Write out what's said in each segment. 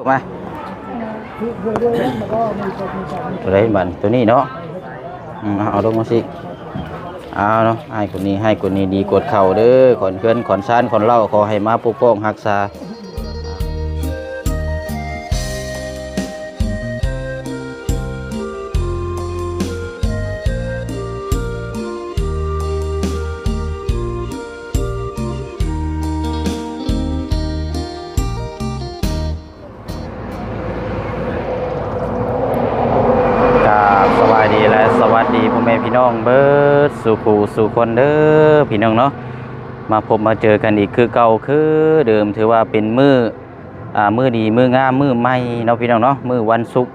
ມາ ຕົວໃດບັດ ຕົວນີ້ເນາະ. ອືມ ເອົາ ເອົາລົງມາຊິ ເອົາເນາະ. ໃຫ້ຄົນນີ້ ໃຫ້ຄົນນີ້ດີກວດເຂົ້າເດີ ຂອນເຮືອນຂອນຊານຂອນເລົ້າ ຂໍໃຫ້ມາປົກປ້ອງຮັກສາ. ກາບສະບາຍດີ ແລະ ສະຫວັດດີພໍ່ແມ່ພີ່ນ້ອງເບິດສູ່ຜູ້ສູ່ຄົນເດີພີ່ນ້ອງເນາະ. ມາພົບມາເຈີກັນອີກຄືເກົ່າຄືເດີມ ຖືວ່າເປັນມື້ ອ່າ ມື້ດີ ມື້ງາມ ມື້ໃໝ່ເນາະພີ່ນ້ອງເນາະ. ມື້ວັນສຸກ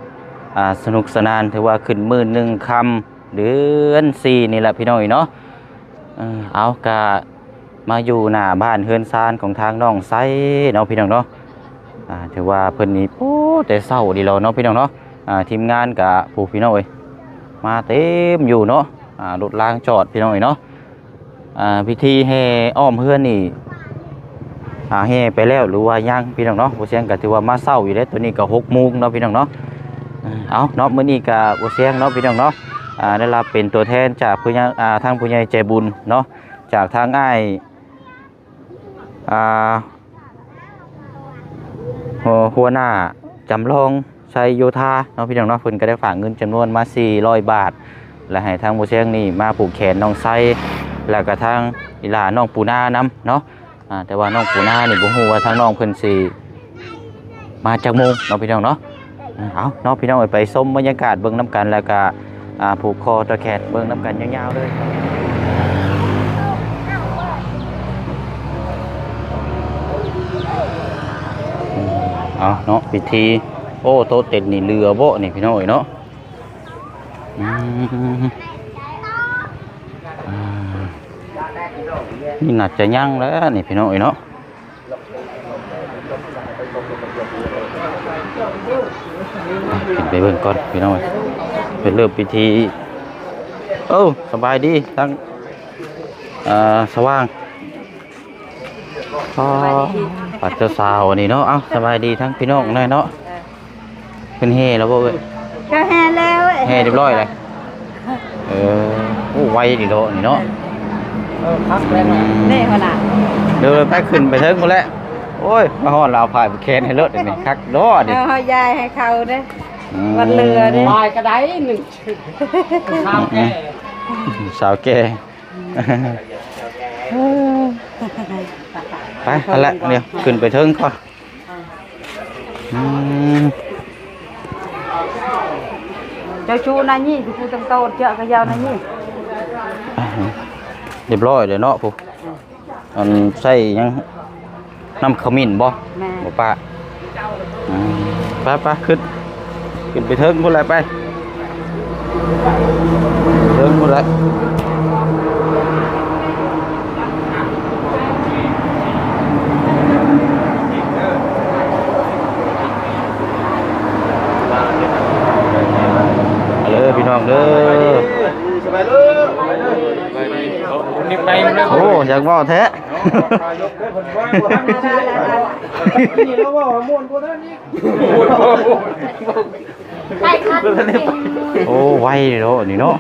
ອ່າ ສະໜຸກສະໜານ ຖືວ່າຂຶ້ນມື້ໜຶ່ງຄ່ຳ ເດືອນສີ່ນີ້ແຫຼະພີ່ນ້ອງເອີຍເນາະ. ເອີ ເອົາ ກະມາຢູ່ໜ້າບ້ານເຮືອນຊານຂອງທາງນ້ອງໄຊເນາະພີ່ນ້ອງເນາະ. ອ່າ ຖືວ່າເພິ່ນນີ້ ໂອ້ ແຕ່ເຊົ້າດີແລ້ວເນາະພີ່ນ້ອງເນາະ. ອ່າ ທີມງານກະ ຜູ້ ພີ່ນ້ອງເອີຍ ມາເຕັມຢູ່ເນາະ. ອ່າ ລົດລາງຈອດພີ່ນ້ອງເອີຍເນາະ. ອ່າ ພິທີແຫ່ອ້ອມເຮືອນນີ້ ອ່າ ແຫ່ໄປແລ້ວຫຼືວ່າຍັງພີ່ນ້ອງເນາະ. ບໍ່ສຽງກໍຖືວ່າມາເຊົ້າຢູ່ເດ້ ຕອນນີ້ກໍຫົກໂມງເນາະພີ່ນ້ອງເນາະ. ເອົາເນາະ ມື້ນີ້ກໍບໍ່ສຽງເນາະພີ່ນ້ອງເນາະ ອ່າ ໄດ້ຮັບເປັນຕົວແທນຈາກຜູ້ໃຫຍ່ ອ່າ ທາງຜູ້ໃຫຍ່ໃຈບຸນເນາະ ຈາກທາງອ້າຍ ອ່າ ຫົວ ຫົວໜ້າຈຳລອງໄຊໂຍທາເນາະພີ່ນ້ອງເນາະ. ເພິ່ນກໍໄດ້ຝາກເງິນຈຳນວນມາສີ່ຮ້ອຍບາດ ແລະ ໃຫ້ທາງບໍ່ແຊງນີ້ມາຜູກແຂນນ້ອງໄຊ ແລ້ວກໍທາງອີ່ຫຼ້ານ້ອງປູນານຳເນາະ. ອ່າ ແຕ່ວ່ານ້ອງປູນານີ້ບໍ່ຮູ້ວ່າທາງນ້ອງເພິ່ນຊິມາຈັກໂມງເນາະພີ່ນ້ອງເນາະ. ເອົາເນາະ ພີ່ນ້ອງເອີຍ ໄປຊົມບັນຍາກາດເບິ່ງນຳກັນ ແລ້ວກະ ອ່າ ຜູກຄໍຕໍ່ແຂນເບິ່ງນຳກັນຍາວໆເລີຍ. ເອົາເນາະ ພິທີ ໂອ້ ໂຕະເຕັນນີ້ເຫຼືອບໍ່ນີ້ ພີ່ນ້ອງເອີຍເນາະ. ອືມ ອ່າ ນີ້ໜ້າຈະຍັງແລ້ວນີ້ ພີ່ນ້ອງເອີຍເນາະ. ຂຶ້ນໄປເບິ່ງກ່ອນພີ່ນ້ອງເອີຍ ເພິ່ນເລີ່ມພິທີ. ໂອ້ ສະບາຍດີທັງ ເອີ ສະຫວ່າງ ສະບາຍດີ ອ່າ ປັດເຈົ້າສາວອັນນີ້ເນາະ. ເອົ້າ ສະບາຍດີທັງພີ່ນ້ອງແດ່ເນາະ. ເອີ ເພິ່ນແຫ່ແລ້ວບໍ່ເອີຍ? ກໍແຫ່ແລ້ວ ແຫ່ຮຽບຮ້ອຍແລ້ວ. ເອີ ໂອ້ ໄວດີເນາະນີ້ເນາະ. ເອີ ຄັກແລ້ວນະ ອືມ ເດ້ຫົວໜ້າ ເດີນໄປຂຶ້ນໄປເທິງພຸ້ນແຫຼະ. ໂອ້ຍ ມາຮອດລາວພາຍແຂນໃຫ້ເລີດນີ້ ຄັກເນາະນີ້. ເອົາ ເຮົາຢາຍໃຫ້ເຂົາເດ້ ອືມ ວັນເຫຼືອເດ້ ພາຍກໍໄດ້ໜຶ່ງ ສາວແກ່ ສາວແກ່. ໄປຫັ້ນແຫຼະ ດຽວຂຶ້ນໄປເທິງກ່ອນ. ອືມ ເຈົ້າຊູນານີ້ ຜູ້ຕັ້ງໂຕເຈົ້າກະຍາວນານີ້. ຮຽບຮ້ອຍແລ້ວເນາະ ຜູ້ ອັນໃສ່ຫຍັງ ນ້ຳຂະມິ້ນບໍ່? ແມ່ນ ບໍ່ປະ. ອືມ ໄປໆ ຂຶ້ນ ຂຶ້ນໄປເທິງພຸ້ນແຫຼະ ໄປເທິງພຸ້ນແຫຼະ. ເດີພີ່ນ້ອງເດີ ສະບາຍດີ ໂອ້ ຢາກເວົ້າແທ້. ໂອ້ ໄວເນາະນີ້ເນາະ.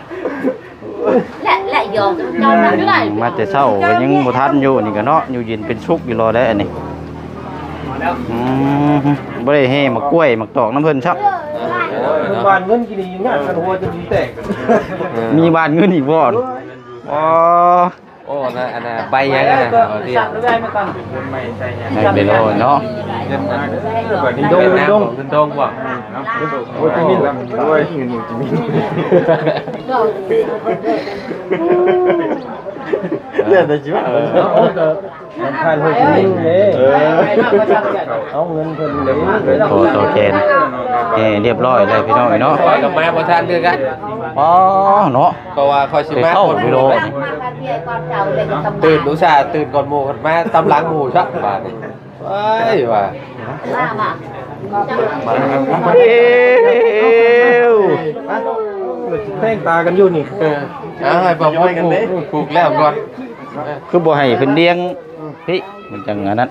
ແລະ ແລະ ຢອກກັນເຈົ້ານັ້ນ ອືມ ມາແຕ່ເຊົ້າກໍຍັງບໍ່ທັນຢູ່ນີ້ກະເນາະ. ຢູ່ເຢັນເປັນສຸກຢູ່ລໍໄດ໋ອັນນີ້. ອືມ ບໍ່ໄດ້ແຫ່ໝາກກ້ວຍໝາກຕອກນຳເພິ່ນຊ້ຳ. ເອີ ເພິ່ນຫວ່ານເງິນກິນນີ້ຍາກກັນຫົວຈົນແຕກ. ມີຫວ່ານເງິນອີກບໍ່? ອໍ ໂອ້ ອັນນັ້ນ ອັນນັ້ນ ໃບຫຍັງອັນນັ້ນ ເອົາຕິ ໃບເມໂລເນາະ. ເງິນ ເງິນດົງ ເງິນດົງ ເງິນດົງບໍ່? ໂອ້ຍ ໂອ້ຍ ເງິນໂອ້ຍ ເລື່ອງໃດຊິວ່າ ເອີ ທານໂຮຈິມິນເດ້. ເອີ ເອົາເງິນເພິ່ນເດ້ ຂໍຕໍ່ແຂນ ເອີ ຮຽບຮ້ອຍແລ້ວພີ່ນ້ອງເອີຍເນາະ. ຂ້ອຍກໍມາບໍ່ທັນຄືກັນ. ອໍ ເນາະ ເພາະວ່າຂ້ອຍຊິມາກ່ອນໝູ່. ຕື່ນ ອຸດສ່າຕື່ນກ່ອນໝູ່ ມາຕາມຫຼັງໝູ່ຊະບາດນີ້. ເອີຍ ວ່າ ມາ ມາ ເອີວ ແພງຕາກັນຢູ່ນີ້. ເອີ ເອົາໃຫ້ປະມຸກຜູກແລ້ວກ່ອນ. ຄືບໍ່ໃຫ້ເພິ່ນລ້ຽງພີ້ ມັນຈັ່ງອັນນັ້ນ.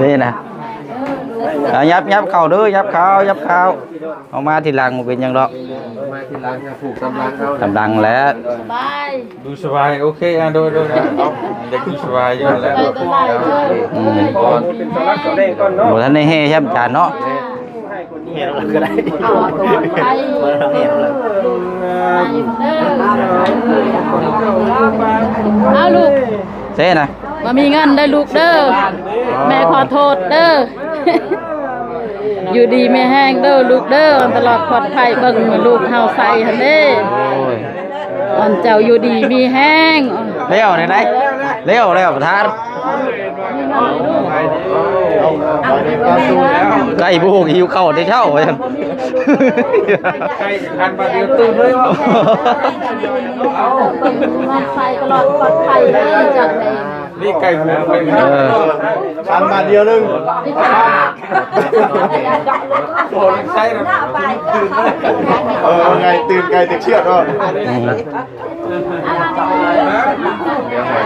ນີ້ນະ ເອົາ ຫຍັບ ຫຍັບເຂົ້າເດີ ຫຍັບເຂົ້າ ຫຍັບເຂົ້າ ເອົາມາທີຫຼັງ ບໍ່ເປັນຫຍັງດອກ ມາທີຫຼັງ ຜູກຕາມຫຼັງເອົາ ຕາມຫຼັງແຫຼະ ສະບາຍ ດູສະບາຍ ໂອເຄ ອ່ະ ໂດຍ ໂດຍ ເອົາ ເດັກດູສະບາຍຢູ່ແລ້ວ ອືມ ບໍ່ທັນໄດ້ແຫ່ຊ້ຳຈານເນາະ ແຫ່ແລ້ວກໍໄດ້ ເອົາລູກ ເຊນະ ບໍ່ມີເງິນເດີລູກເດີ ແມ່ຂໍໂທດເດີ ຢູ່ດີມີແຮງເດີລູກເດີ ຕະຫຼອດປອດໄພ ເບິ່ງລູກເຮົາໃສ່ຫັ້ນເດ້ ໂອ້ຍ ອັນເຈົ້າຢູ່ດີມີແຮງ ແລ້ວໄດ້ ແລ້ວ ແລ້ວປະທານ ໄກ່ບໍ່ຮູ້ ຫິວເຂົ້າແຕ່ເຊົ້າວ່າຊັ້ນ ໄກ່ຄັນບາດດຽວຕື່ນເລີຍວ່າ ເອົາ ເບິ່ງມັນໃສ່ຕະຫຼອດປອດໄພເດີ ຈັກໄດ້ ນີ້ໄກ່ຫວນໄກ່ຫວນ ເອີ ຄັນບາດດຽວໜຶ່ງ ໂອ້ຍ ໃສ່ແລ້ວ ເອີ ໄງ ຕື່ນໄກ່ຕິດເຊືອກເນາະ ອືມ ດຽວໃຫ້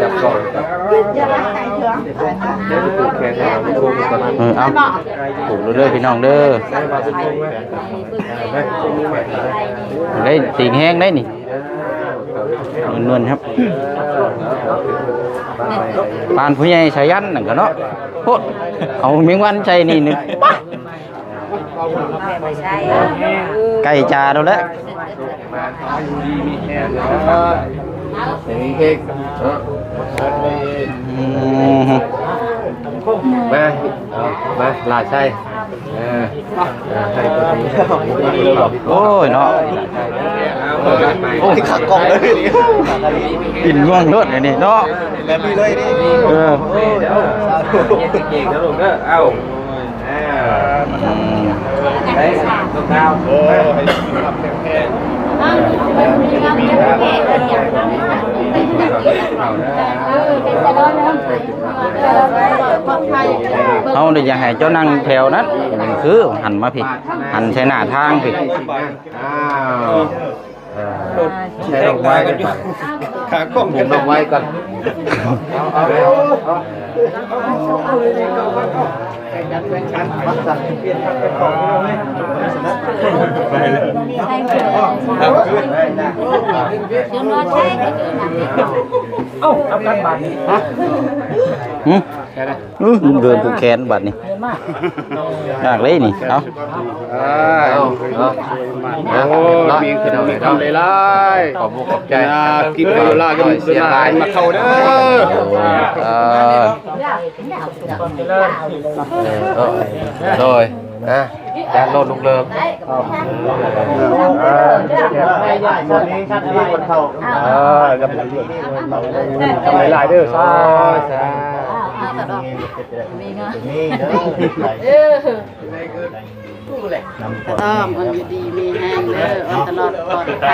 ຈັບກ່ອນ ດຽວຈະຜູກແຂນໃຫ້ ຜູກກ່ອນ ເອີ ເອົາ ຜູກເດີພີ່ນ້ອງເດີ ໄດ້ຕີງແຮງໄດ໋ນີ້ ນວນໆ ຄັບ ປານຜູ້ໃຫຍ່ສາຍັນນັ້ນກໍເນາະ ໂພດ ເອົາແມງວັນໃສ່ນີ້ໜຶ່ງ ປະ ໄກ່ຈາໂດນແລ້ວ ອືມ ມາ ເອົາ ມາ ຫຼ້າໃສ່ ເອີ ເອີ ໃຫ້ຕົວນີ້ ໂອ້ຍເນາະ ໂອ້ຍ ຂາກອງເລີຍ ກິນງວງໂລດອັນນີ້ເນາະ ແບບນີ້ເລີຍນີ້ ເອີ ເກັ່ງນະລູກເດີ ເອົາ ອືມ ໄດ້ ເອີ ໃຫ້ສຸຂະພາບແຂງແຮງ ເຮົານີ້ຢາກໃຫ້ເຈົ້ານັ່ງແຖວນັ້ນ ຄືຫັນມາພີ້ ຫັນໃສ່ໜ້າທາງພີ້ ອ້າວ ເອີ ໃສ່ດອກໄມ້ກ່ອນ ຂາກອງ ປູກດອກໄມ້ກ່ອນ ເອົາ ເອົາ ເອົາ ເອົາ ເອົ້າ ນຳກັນບາດນີ້ ຫຶ? ອື ລຸງເດີນຜູກແຂນບາດນີ້ ຍາກເດ້ນີ້ ເອົາ ເອົາ ເອົາ ໂອ້ຍ ມີຂຶ້ນເອົາເລີຍເນາະ ຫຼາຍໆ ຂອບອົກຂອບໃຈ ກິນໄປຢູ່ລາວ ເປັນມາເຂົ້າເດີ ເອີ ໂດຍ ອ່ະ ຢ້ານໂລດລຸງເລີມ ເອີ ຫຼາຍໆເດີ ສາທຸ ເອີ ກະຕ້ອງ ອັນຢູ່ດີມີແຮງເດີ ອັນຕະຫຼອດປອດໄພ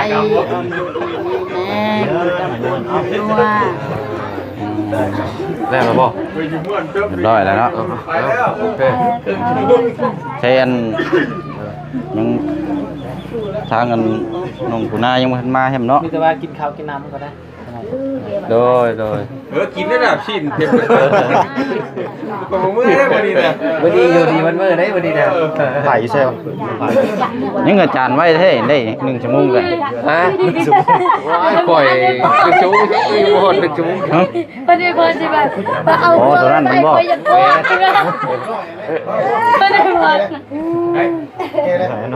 ອັນຢູ່ດີມີແຮງ ອັນຕຳບຸນອັນຕົວ ແລ້ວບໍ່? ຮຽບຮ້ອຍແລ້ວເນາະ. ເອີ ໂອເຄ. ໃຊ້ອັນ ຍັງ ທາງອັນນ້ອງປູນາຍັງບໍ່ທັນມາແຮມເນາະ. ມີແຕ່ວ່າກິນເຂົ້າກິນນ້ຳກໍໄດ້. ໂດຍ ໂດຍ. ເອີ ກິນໄດ້ລະຊີ້ນເຕັມ ກໍບໍ່ເມື່ອຍເດ້ມື້ນີ້ນະ. ມື້ດີຢູ່ດີມັນເມື່ອຍເດ້ມື້ນີ້ນະ. ໄປໃສ່ວະ? ຍັງອາຈານໄວແທ້ ໄດ້ໜຶ່ງຊົ່ວໂມງແລ້ວ. ຮະ? ຂ້ອຍໜຶ່ງຊົ່ວໂມງ ຍັງບໍ່ຮອດໜຶ່ງຊົ່ວໂມງ. ຮະ? ບໍ່ໄດ້ພໍຊິແບບວ່າເອົາ ອໍ ຕົວນັ້ນແມ່ນບໍ່? ຂ້ອຍຢາກໂທດ ບໍ່ໄດ້ພໍ.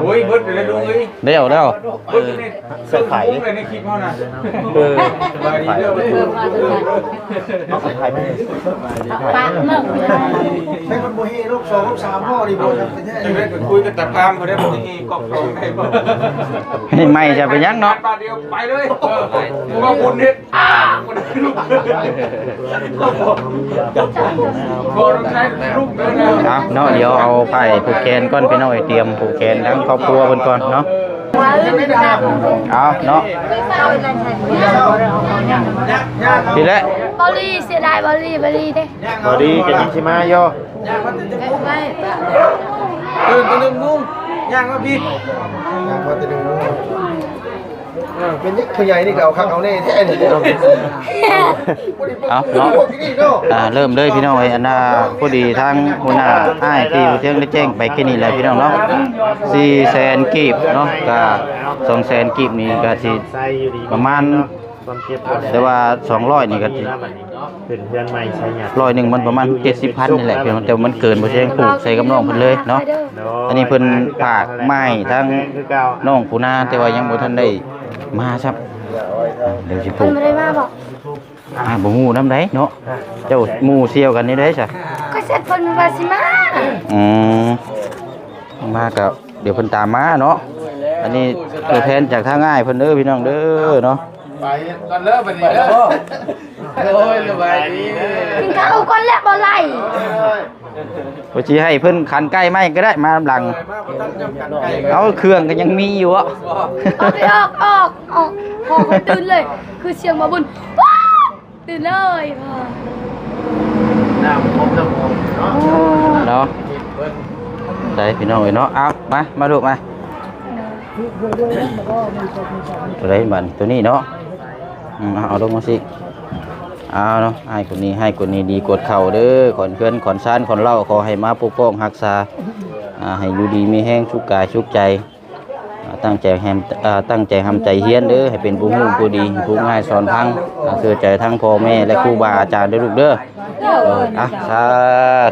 ໂອ້ຍ ເບິດແລ້ວລຸງເອີຍ. ແລ້ວ ແລ້ວ. ເອີ ໃສ່ໄຂ່ ໃນຄລິບເຮົານະ. ເອີ ສະບາຍດີເດີ. ເອີ ມາເດີ. ເອົາໄຂ່ໄປ ປາກເນາະ. ໃຊ້ມັນບໍ່ເຮໂລກສອງໂລກສາມພໍດີບໍ່? ຈັ່ງໃດກໍຄຸຍກັນຕາພາມບໍ່ໄດ້ ບໍ່ໄດ້ເຮກອກສອງໄດ້ບໍ່? ໃຫ້ໃໝ່ຈະໄປຫຍັງເນາະ. ບາດດຽວໄປເລີຍ. ເອີ ເພາະວ່າບຸນເຮັດ ອ້າ ບໍ່ໄດ້ລຸກ ບໍ່ຕ້ອງໃຊ້ລຸກເດີນະ. ເອົາເນາະ ດຽວເອົາຜ້າຜູກແຂນກ່ອນ ພີ່ນ້ອງເອີຍ. ຕຽມຜູກແຂນທາງຄອບຄົວເພິ່ນກ່ອນເນາະ. ເອົາເນາະ ນີ້ແຫຼະ ເບົາລີ. ເສຍດາຍເບົາລີ ເບົາລີເດ້. ເບົາລີກໍຍັງຊິມາຢູ່. ຕື່ນແຕ່ໜຶ່ງໂມງ ຍ່າງມາພີ້ ຍ່າງມາແຕ່ໜຶ່ງໂມງ. ເອີ ເປັນຫຍັງຜູ້ໃຫຍ່ນີ້ກໍເອົາຄັກເອົາແນ່ແທ້ນີ້. ເອົາເນາະ ອ່າ ເລີ່ມເລີຍພີ່ນ້ອງເອີຍ. ອັນນ່າ ພໍດີທາງຫົວໜ້າອ້າຍທີ່ຢູ່ເທິງໄດ້ແຈ້ງໄປກີ້ນີ້ແຫຼະພີ່ນ້ອງເນາະ. ສີ່ແສນກີບເນາະ ກະສອງແສນກີບນີ້ກະຊິປະມານ ແຕ່ວ່າສອງຮ້ອຍນີ້ກໍຊິ ເປັນເຮືອນໃໝ່ໃສ່ຍາດ ຮ້ອຍໜຶ່ງມັນປະມານເຈັດສິບພັນນີ້ແຫຼະພີ່ນ້ອງ. ແຕ່ວ່າມັນເກີນ ບໍ່ແຊງຜູກໃສ່ກັບນ້ອງເພິ່ນເລີຍເນາະ. ອັນນີ້ເພິ່ນຝາກມາໃຫ້ທາງນ້ອງປູນາ ແຕ່ວ່າຍັງບໍ່ທັນໄດ້ມາຊ້ຳ. ດຽວຊິຜູກ ເພິ່ນບໍ່ໄດ້ມາບໍ? ອ່າ ບໍ່ຮູ້ນຳໃດເນາະ. ເຈົ້າໝູ່ສ່ຽວກັນນີ້ໄດ໋ຊະ? ກໍເສັດເພິ່ນວ່າຊິມາ. ອືມ ມາກໍ ດຽວເພິ່ນຕາມມາເນາະ. ອັນນີ້ຕົວແທນຈາກທາງອ້າຍເພິ່ນເດີພີ່ນ້ອງເດີເນາະ. ໄປກ່ອນເດີບັດນີ້ເດີ. ໂອ້ຍ ສະບາຍດີ. ກິນເຂົ້າກ່ອນແລ້ວບໍ່ໄລ່ ວ່າຊິໃຫ້ເພິ່ນຂັນໄກ່ໃໝ່ກໍໄດ້ ມານຳຫຼັງ. ເອົາ ເຄື່ອງກໍຍັງມີຢູ່ເບາະ. ອອກ ອອກ ອອກ ອອກ ຕື່ນເລີຍ ຄືສຽງໝໍບຸນ. ຕື່ນເລີຍ ນ້ຳຫອມ ນ້ຳຫອມເນາະ ເນາະ. ໄດ້ພີ່ນ້ອງເອີຍເນາະ. ເອົາ ມາ ມາລູກມາ. ຕົວໃດບັດ ຕົວນີ້ເນາະ. ອືມ ເອົາ ເອົາລົງມາຊິ. ເອົາເນາະ ໃຫ້ຄົນນີ້ ໃຫ້ຄົນນີ້ດີກວດເຂົ້າເດີ. ຂອນເຮືອນ ຂອນຊານ ຂອນເລົ້າ ຂໍໃຫ້ມາປົກປ້ອງຮັກສາ ອ່າ ໃຫ້ຢູ່ດີມີແຮງ ສຸກກາຍສຸກໃຈ. ອ່າ ຕັ້ງໃຈແຮມ ອ່າ ຕັ້ງໃຈຮ່ຳໃຈຮຽນເດີ ໃຫ້ເປັນຜູ້ຮູ້ຜູ້ດີ ຜູ້ງ່າຍສອນພັງ. ອ່າ ເຊື່ອໃຈທັງພໍ່ແມ່ ແລະ ຄູບາອາຈານເດີລູກເດີ. ເອີ ອ່ະ ສາ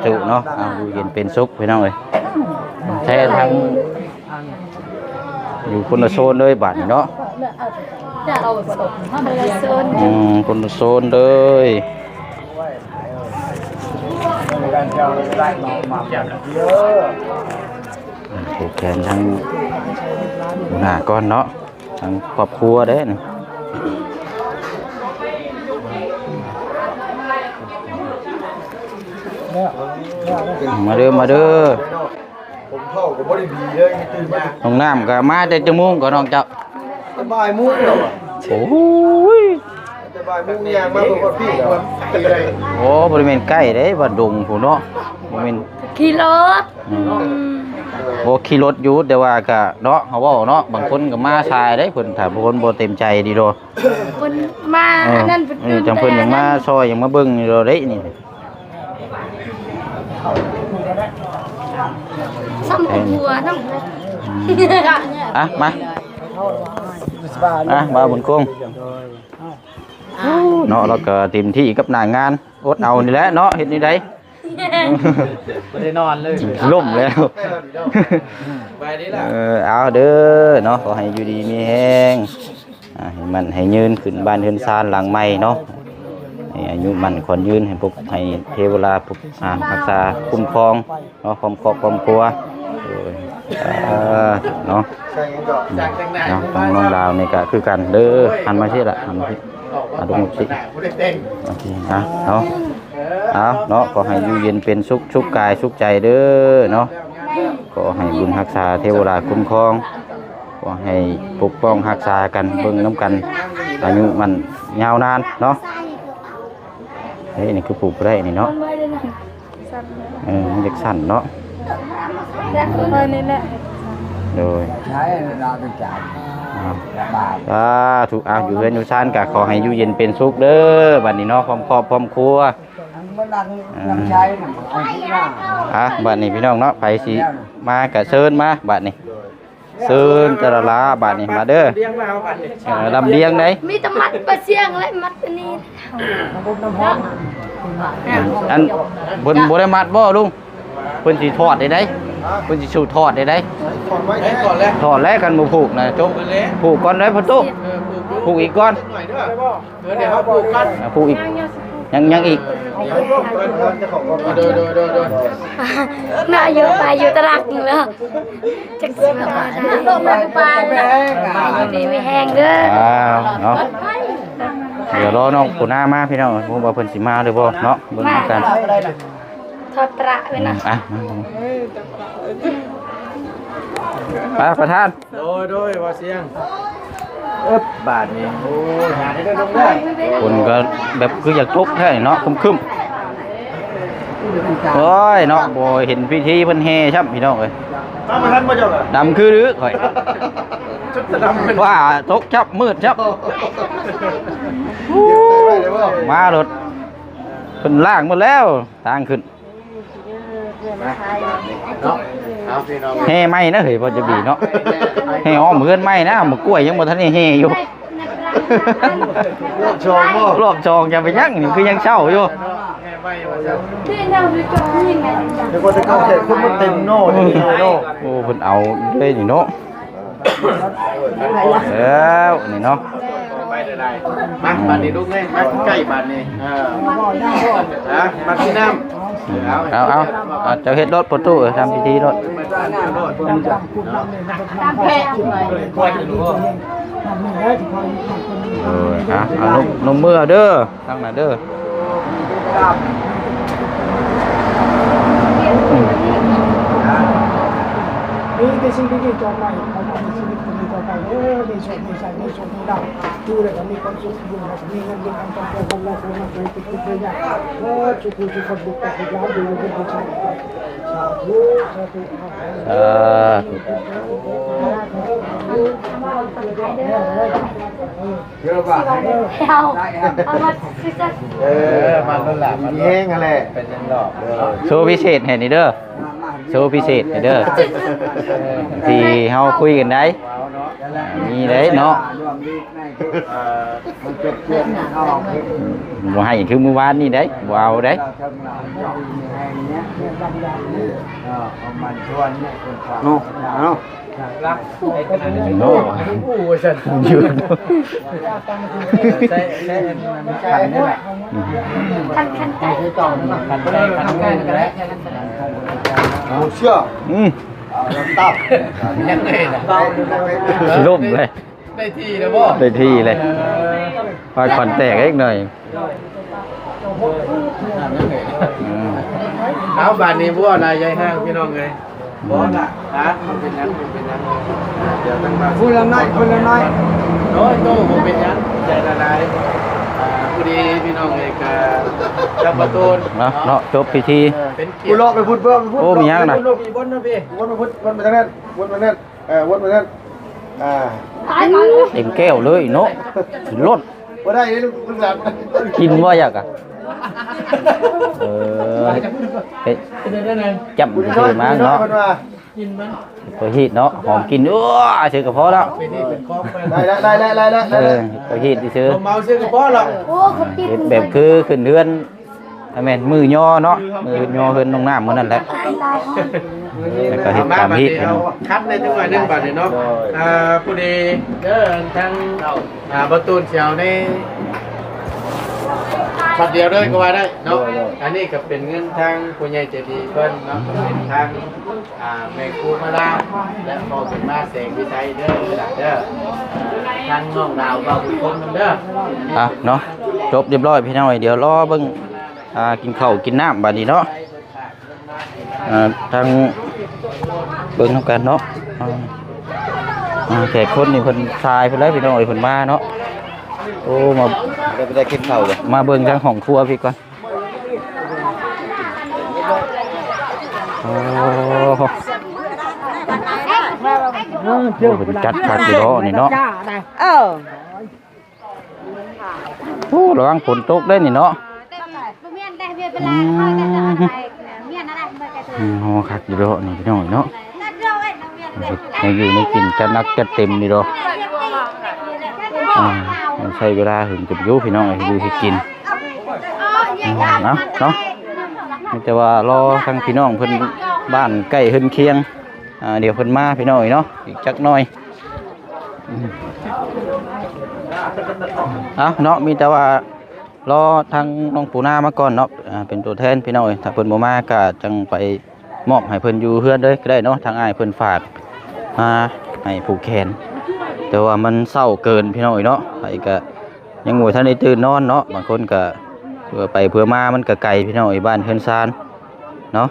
ທຸເນາະ. ອ່າ ຢູ່ເຢັນເປັນສຸກພີ່ນ້ອງເອີຍ. ແທ້ທັງ ຢູ່ຄົນລະໂຊນເລີຍບາດນີ້ເນາະ. ຄົນລະໂຊນ ອືມ ຄົນລະໂຊນເລີຍ. ຜູກແຂນທາງຫົວໜ້າກ່ອນເນາະ ທາງຄອບຄົວເດ້. ມາເດີ ມາເດີ. ຜົມເຖົ້າກໍບໍ່ໄດ້ດີເລີຍ ຕື່ນມາ. ນ້ອງນ້ຳກໍມາແຕ່ຈັກໂມງກໍນ້ອງເຈົ້າ? ແຕ່ບ່າຍໂມງແລ້ວ. ໂອ້ຍ ແຕ່ບ່າຍໂມງຍ່າງມາເບິ່ງຮອດພີ້ແລ້ວ. ໂອ້ ບໍ່ໄດ້ແມ່ນໃກ້ເດ້ ບ້ານດົງພຸ້ນເນາະ. ບໍ່ແມ່ນ ຂີ່ລົດ. ອືມ ອືມ ບໍ່ຂີ່ລົດຢູ່ ແຕ່ວ່າກະເນາະ ເຮົາເວົ້າເນາະ ບາງຄົນກໍມາສາຍເດ້ເພິ່ນ ຖ້າຄົນບໍ່ເຕັມໃຈດີໂດ. ເພິ່ນມາ ເອີ ອັນນັ້ນເພິ່ນ ເອີ ຕື່ນ ຈັ່ງເພິ່ນ ເອີ ຢາກມາຊ່ອຍ ຢາກມາເບິ່ງຢູ່ເດ້ນີ້. ຊ້ຳຫົວນຳ. ອ່ະ ມາ ອ່ະ ບ່າວບຸນຄົງເນາະ ລາວກໍເຕັມທີ່ກັບໜ້າງານ ອົດເອົານີ້ແຫຼະເນາະ ເຮັດແນວໃດ. ບໍ່ໄດ້ນອນເລີຍ ລົ້ມແລ້ວ. ເອີ ເອົາເດີເນາະ ຂໍໃຫ້ຢູ່ດີມີແຮງ ອ່າ ໃຫ້ໝັ້ນໃຫ້ຍືນ ຂຶ້ນບ້ານເຮືອນຊານຫຼັງໃໝ່ເນາະ ໃຫ້ອາຍຸໝັ້ນຂວັນຍືນ ໃຫ້ປົກ ໃຫ້ເທວະລາປົກ ອ່າ ຮັກສາຄຸ້ມຄອງເນາະ ຄອບຄອບຄອບຄົວ. ໂດຍ ເອີ ເນາະ ເນາະ ທາງນ້ອງລາວນີ້ກໍຄືກັນເດີ ຫັນມາຊິລະ ຫັນມາຊິ ອ່າ ລົງມາຊິ ໂອເຄ ອ່າ ເນາະ ເອົາເນາະ ຂໍໃຫ້ຢູ່ເຢັນເປັນສຸກ ສຸກກາຍສຸກໃຈເດີເນາະ. ຂໍໃຫ້ບຸນຮັກສາເທວະລາຄຸ້ມຄອງ ຂໍໃຫ້ປົກປ້ອງຮັກສາກັນ ເບິ່ງນຳກັນ ອາຍຸໝັ້ນຍາວນານເນາະ. ເອີ ນີ້ຄືປູກບໍ່ໄດ້ນີ້ເນາະ. ມັນບໍ່ໄດ້ນະ ເອີ ມັນຢາກສັ່ນເນາະ. ແລ້ວຂ້ອຍນີ້ແຫຼະ ໂດຍ ໃຊ້ລະເປັນຈານ ສາທຸ. ເອົາ ຢູ່ເຮືອນຢູ່ຊານກະຂໍໃຫ້ຢູ່ເຢັນເປັນສຸກເດີ ບັດນີ້ເນາະ ພ້ອມຄອບພ້ອມຄົວ. ອ່າ ບັດນີ້ພີ່ນ້ອງເນາະ ໃຜຊິມາກະເຊີນມາ ບັດນີ້ເຊີນແຕ່ລະລາ ບັດນີ້ມາເດີ. ເອີ ລຳລຽງໃດ ມີແຕ່ມັດປາຊຽງ ແລະ ມັດອັນນີ້. ອັນ ເພິ່ນບໍ່ໄດ້ມັດບໍ່ລຸງ? ເພິ່ນຊິຖອດໄດ້ໃດ ເພິ່ນຊິສູ່ຖອດໄດ້ໃດ. ຖອດແລ້ວ ຄັນບໍ່ຜູກນະ ຈົບ ຜູກກ່ອນໄດ໋ພໍ່ຕູ້ ຜູກອີກກ່ອນ. ເອີ ດຽວເຮົາຜູກກັນ ຜູກອີກ ຍັງ ຍັງອີກ. ໂດຍ ໂດຍ ໂດຍ ໂດຍ ນາຢູ່ໄປຢູ່ຕະຫຼັກນີ້ແລ້ວ ຈັກຊິວ່າໄດ້ ຢູ່ດີມີແຮງເດີ. ອ້າວ ເນາະ ດຽວລໍນ້ອງປູນາມາພີ່ນ້ອງ ບໍ່ຮູ້ວ່າເພິ່ນຊິມາຫຼືບໍ່ເນາະ ເບິ່ງນຳກັນ. ຖອດຕະລະໄວ້ນະ ອືມ ອ່ະ ມາ ມາ ໄປປະທານ. ໂດຍ ໂດຍ ວ່າສຽງ ເອີບ ບາດນີ້ ໂອ້ຍ ຫາໄດ້ເດີ ລົງເດີ. ຝົນກໍແບບຄືຢາກຕົກແທ້ເນາະ ຄຶ້ມໆ. ໂອ້ຍເນາະ ບໍ່ເຫັນພິທີເພິ່ນແຫ່ຊ້ຳພີ່ນ້ອງເອີຍ. ມາບໍ່ທັນບໍ່ເຈົ້າ ດຳຄືລືຂ້ອຍ ຊຸດດຳ ຟ້າຕົກຈັບ ມືດຈັບ ມາລົດ ເພິ່ນລ້າງໝົດແລ້ວ ທາງຂຶ້ນ. ເນາະ ເອົາພີ່ນ້ອງ ແຫ່ໃໝ່ນະເຮີຍ ພໍ່ຈະບີເນາະ ແຫ່ອ້ອມເຮືອນໃໝ່ນະ ໝາກກ້ວຍຍັງບໍ່ທັນໄດ້ແຫ່ຢູ່. ລອບສອງບໍ່ ລອບສອງຈະໄປຍັງ ນີ້ຄືຍັງເຊົ້າຢູ່. ແຫ່ໃໝ່ວ່າຊັ້ນ ດຽວກໍຈະເຂົ້າແຂກຄົນມັນເຕັມເນາະ ເຕັມເນາະ. ໂອ້ ເພິ່ນເອົາເລີຍນີ້ເນາະ. ແລ້ວນີ້ເນາະ ໄປໄດ້ ມາບາດນີ້ລູກເອີຍ ມາໃກ້ບາດນີ້. ເອີ ນະ ມາກິນນ້ຳ. ເອົາ ເອົາ ເອົາ ເຈົ້າເຮັດໂລດ ປະຕູ ເອີ ທຳພິທີໂລດ. ຕາມແພະ ເອີ ເອົາ ເອົາ ນົມ ນົມມືເດີ ທາງນັ້ນເດີ. ມີແຕ່ສິ່ງດີໆຕໍ່ໄປ ຂໍໃຫ້ມີຊີວິດທີ່ດີຕໍ່ໄປເດີ ມີໂຊກມີໄຊ ມີໂຊກມີລາບ ຢູ່ແລ້ວກໍມີຄວາມສຸກ ຢູ່ແລ້ວກໍມີເງິນ ມີຄຳຈຳເປັນ ຄົນລະຄົນລະຄົນ ທຸກໆຢ່າງ ເບິດທຸກຜູ້ທຸກຄົນ ທຸກຕາທຸກຫຼານ ຢູ່ເຢັນເປັນສຸກ. ສາທຸ ສາທຸ ສາທຸ. ເອົາ ເອົາມາຄືກັນ ເອີ ມາໂລດລະ ມາໂລດ ມີແຮງຫັ້ນແຫຼະ ເປັນຫຍັງດອກ. ໂຊພິເສດໃຫ້ນີ້ເດີ ໂຊພິເສດໃຫ້ເດີ ທີ່ເຮົາຄຸຍກັນໄດ໋ ມີໄດ໋ເນາະ. ເອີ ບໍ່ໃຫ້ຄືມື້ວານນີ້ໄດ໋ ບໍ່ເອົາໄດ໋. ເນາະ ເນາະ ໂອ້ ວ່າຊັ້ນ ຢູ່ ໃສ່ ໃສ່ອັນນັ້ນ ຄັນນີ້ແຫຼະ ຄັນ ຄັນໄກ່ ຄັນໄກ່ ຄັນໄກ່ ເອົາເຊືອກ ອືມ ເອົານ້ຳຕາ ຍັງໄງນະ ຊິລົ້ມເລີຍ. ໄດ້ທີ່ແລ້ວບໍ່? ໄດ້ທີ່ເລີຍ ເອີ ວ່າຂວັນແຕກເລັກໜ້ອຍ. ອືມ ເອົາ ບາດນີ້ບໍ່ຫຼາຍໃຫຍ່ຫ້າງ ພີ່ນ້ອງເອີຍ. ບໍ່ລະ ຮະ ບໍ່ເປັນຫຍັງ ບໍ່ເປັນຫຍັງ ດຽວຕັ້ງມາ ຄົນລະໜ້ອຍ ຄົນລະໜ້ອຍ ໂດຍ ໂຕ ບໍ່ເປັນຫຍັງ ໃຈລະລາຍ. ອ່າ ພໍດີພີ່ນ້ອງເອີຍ ກະຈັບປະຕູນເນາະ ເນາະ ຈົບພິທີ ເປັນກຽດ ຜູ້ເລາະໄປພຸ້ນ ເລາະໄປພຸ້ນ. ໂອ້ ມີຫຍັງນະ ພຸ້ນ ພຸ້ນ ພຸ້ນ ວົນໄປພຸ້ນ ວົນໄປທາງນັ້ນ ວົນໄປນັ້ນ ເອີ ວົນໄປນັ້ນ ອ່າ ເຕັມແກ້ວເລີຍເນາະ ລົດ ບໍ່ໄດ້ເດ້ລູກ ລູກຫຼານ ກິນບໍ່ຢາກກະ ເອີ ເຮັດ ຈັບ ເພິ່ນວ່າ ເນາະ ເພິ່ນວ່າ ເພິ່ນຮີດເນາະ ຫອມກິ່ນ ໂອ້ ຊື່ກະພໍແລ້ວ ໄດ້ແລ້ວ ໄດ້ແລ້ວ ໄດ້ແລ້ວ ເອີ ເພິ່ນຮີດຊື່ ເມົາຊື່ກະພໍແລ້ວ ໂອ້ ເຮັດແບບຄືຂຶ້ນເຮືອນ ອາ ແມ່ນ ມື້ຍໍເນາະ ມື້ຍໍເຮືອນນ້ອງນ້ຳມື້ນັ້ນແຫຼະ ແລ້ວກໍເຮັດຕາມຮີດເນາະ. ຄັດໃນຈັງຫວະໜຶ່ງບາດນີ້ເນາະ ໂດຍ ອ່າ ຜູ້ດີເດີ ທາງ ອ່າ ບໍ່ຕູນຊິເອົາໃນຊັດດຽວເລີຍກໍວ່າໄດ້ເນາະ ໂດຍ ໂດຍ ອັນນີ້ກໍເປັນເງິນທາງຜູ້ໃຫຍ່ໃຈດີເພິ່ນເນາະ ເປັນທາງ ອ່າ ແມ່ຄູມາລາ ແລະ ພໍ່ບຸນມາ ແສງວິໄສເດີ ເດີ ທາງນ້ອງດາວ ບ່າວບຸນຄົນນຳເດີ ອ່ະເນາະ ຈົບຮຽບຮ້ອຍພີ່ນ້ອງເອີຍ ດຽວລໍເບິ່ງ ອ່າ ກິນເຂົ້າກິນນ້ຳບາດນີ້ເນາະ ອ່າ ທາງເບິ່ງນຳກັນເນາະ ອ່າ ແຂກຄົນນີ້ເພິ່ນຊາຍເພິ່ນແລ້ວພີ່ນ້ອງເອີຍ ເພິ່ນມາເນາະ ໂອ້ ມາ ໄດ້ ໄດ້ກິນເຂົ້າເລີຍ ມາເບິ່ງທາງຫ້ອງຄົວພີ້ກ່ອນ. ໂອ້ ໂອ້ ເພິ່ນຈັດຄັກຢູ່ເນາະນີ້ເນາະ. ເອີ ໂອ້ ລະວັງຝົນຕົກເດ້ນີ້ເນາະ. ອືມ ໂອ້ ຄັກຢູ່ເນາະນີ້ພີ່ນ້ອງເນາະ. ແນວຢູ່ແນວກິນຈັດໜັກຈັດເຕັມນີ້ດອກ. ອືມ ໃຊ້ເວລາຫຶງເຕີບຢູ່ພີ່ນ້ອງເອີຍ ຢູ່ເຮັດກິນ. ອືມ ເນາະ ເນາະ ມີແຕ່ວ່າລໍທາງພີ່ນ້ອງເພິ່ນ ບ້ານໃກ້ເຮືອນຄຽງ ອ່າ ດຽວເພິ່ນມາພີ່ນ້ອງເອີຍເນາະ ອີກຈັກໜ້ອຍ. ອືມ ເອົາເນາະ ມີແຕ່ວ່າລໍທາງນ້ອງປູນາມາກ່ອນເນາະ ອ່າ ເປັນຕົວແທນພີ່ນ້ອງເອີຍ. ຖ້າເພິ່ນບໍ່ມາກໍຈັ່ງໄປ ມອບໃຫ້ເພິ່ນຢູ່ເຮືອນເລີຍກໍໄດ້ເນາະ. ທາງອ້າຍເພິ່ນຝາກມາໃຫ້ຜູກແຂນ ແຕ່ວ່າມັນເຊົ້າເກີນພີ່ນ້ອງເອີຍເນາະ. ໃຜກໍຍັງບໍ່ທັນໄດ້ຕື່ນນອນເນາະ ບາງຄົນກໍເພື່ອໄປເພື່ອມາ ມັນກໍໄກພີ່ນ້ອງເອີຍ ບ້ານເຮືອນຊານເນາະ.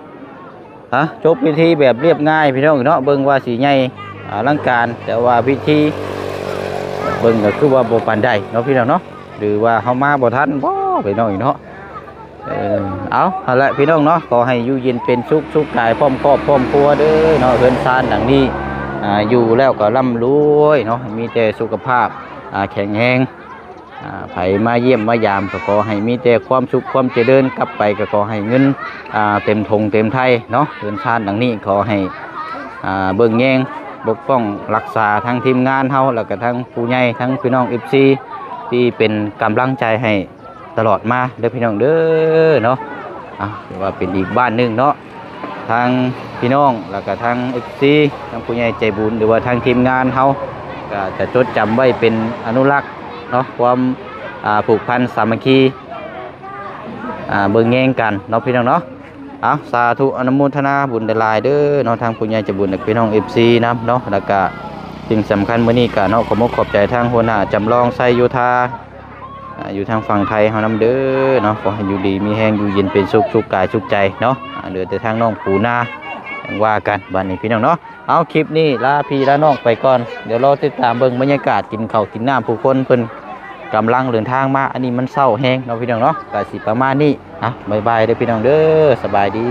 ອ່ະ ຈົບພິທີແບບລຽບງ່າຍພີ່ນ້ອງເນາະ. ເບິ່ງວ່າຊິໃຫຍ່ອະລັງການ ແຕ່ວ່າພິທີເບິ່ງກໍຄືວ່າບໍ່ປານໃດເນາະພີ່ນ້ອງເນາະ. ຫຼືວ່າເຮົາມາບໍ່ທັນບໍພີ່ນ້ອງເນາະ. ເອີ ເອົາ ຫັ້ນແຫຼະພີ່ນ້ອງເນາະ ຂໍໃຫ້ຢູ່ເຢັນເປັນສຸກ ສຸກກາຍພ້ອມຄອບພ້ອມຄົວເດີເນາະ. ເຮືອນຊານຫຼັງນີ້ ອ່າ ຢູ່ແລ້ວກໍລ່ຳລວຍເນາະ ມີແຕ່ສຸຂະພາບ ອ່າ ແຂງແຮງ. ອ່າ ໃຜມາຢ້ຽມມາຢາມກໍຂໍໃຫ້ມີແຕ່ຄວາມສຸກຄວາມຈະເລີນ ກັບໄປກໍຂໍໃຫ້ເງິນ ອ່າ ເຕັມຖົງເຕັມໄຖເນາະ. ເຮືອນຊານຫຼັງນີ້ຂໍໃຫ້ ອ່າ ເບິ່ງແຍງປົກປ້ອງຮັກສາທັງທີມງານເຮົາ ແລ້ວກໍທັງຜູ້ໃຫຍ່ ທັງພີ່ນ້ອງເອັຟຊີ ທີ່ເປັນກຳລັງໃຈໃຫ້ ຕະຫຼອດມາເດີພີ່ນ້ອງເດີເນາະ. ອ່າ ຖືວ່າເປັນອີກບ້ານໜຶ່ງເນາະ ທາງພີ່ນ້ອງ ແລ້ວກະທາງເອັຟຊີ ທາງຜູ້ໃຫຍ່ໃຈບຸນ ຫຼືວ່າທາງທີມງານເຮົາ ກະຈະຈົດຈຳໄວ້ເປັນອະນຸລັກເນາະ ຄວາມ ອ່າ ຜູກພັນສາມັກຄີ ອ່າ ເບິ່ງແຍງກັນເນາະພີ່ນ້ອງເນາະ. ເອົາ ສາທຸ ອະນຸໂມທະນາບຸນຫຼາຍໆເດີເນາະ ທາງຜູ້ໃຫຍ່ໃຈບຸນ ແລະ ພີ່ນ້ອງເອັຟຊີນຳເນາະ. ແລ້ວກະສິ່ງສຳຄັນມື້ນີ້ກະເນາະ ຂໍຂອບອົກຂອບໃຈທາງຫົວໜ້າຈຳລອງໄຊໂຍທາ ອ່າ ຢູ່ທາງຝັ່ງໄທເຮົານຳເດີເນາະ. ຂໍໃຫ້ຢູ່ດີມີແຮງ ຢູ່ເຢັນເປັນສຸກ ສຸກກາຍສຸກໃຈເນາະ. ອ່າ ເຫຼືອແຕ່ທາງນ້ອງປູນາ ຈັ່ງວ່າກັນບັດນີ້ພີ່ນ້ອງເນາະ. ເອົາ ຄລິບນີ້ລາພີ່ລານ້ອງໄປກ່ອນ ດຽວລໍຕິດຕາມເບິ່ງບັນຍາກາດກິນເຂົ້າກິນນ້ຳ ຜູ້ຄົນເພິ່ນກຳລັງເດີນທາງມາ. ອັນນີ້ມັນເຊົ້າແຮງເນາະພີ່ນ້ອງເນາະ ກະຊິປະມານນີ້. ອ່ະ ບາຍບາຍເດີພີ່ນ້ອງເດີ ສະບາຍດີ.